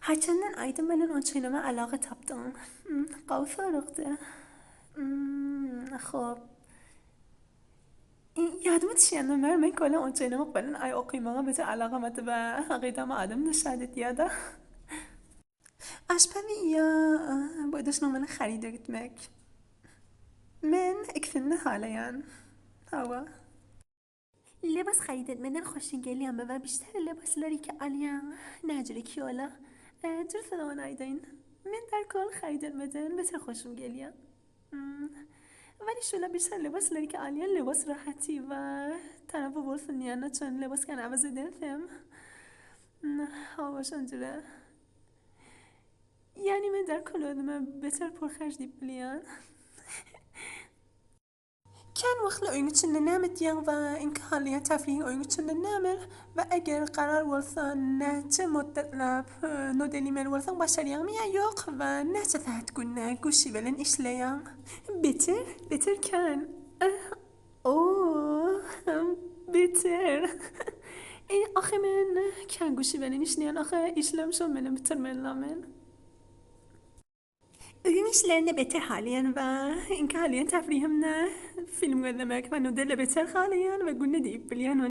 Haçandan aýdym bilen onçaýlama alaga tapdyň? Gowy soragdy. Hop. Ýadyma düşýände mer men köle onçaýlamak bilen aý okymaga beter alagamaty we hakydama adam nyşan etýärda. Aşpezi ýa boýdaşynyň bilen haryda gitmek. Men ikisini-de halaýan. Hawa. Libas haryt etmeden hoşuň gelýärmi we bişter lybaslary ki alýaň näjirik ýola? Dürüst ony aýdaýyn. Men darkol haryt etmeden beter hoşum gelýär. Weli şola bişer lybaslary ki alýan lybas rahaty we tarapy bolsun diýen üçin lybas kän awaz edensem. Hawa şonjüre. Ýagny men darkol özüme beter pul harç diýip bilýän. Kän wagtly öýüň içinde näme etýäň we iňki halyýa tafrihiň öýüň içinde näme we eger karar bolsa näçe muddetlap nodelimeli bolsaň başarýaňmy ýa ýok we näçe saat günde guşy bilen işleýäň? Beter beter kän oh beter ahy men kän guşy bilen işleýän ahy işlem şol meni bitirmeli la men. Öýüň işlerini beter halaýan we iňki halaýan tafrihim-de film gözlemek we nudella beter halaýan we günde diýip bilýän.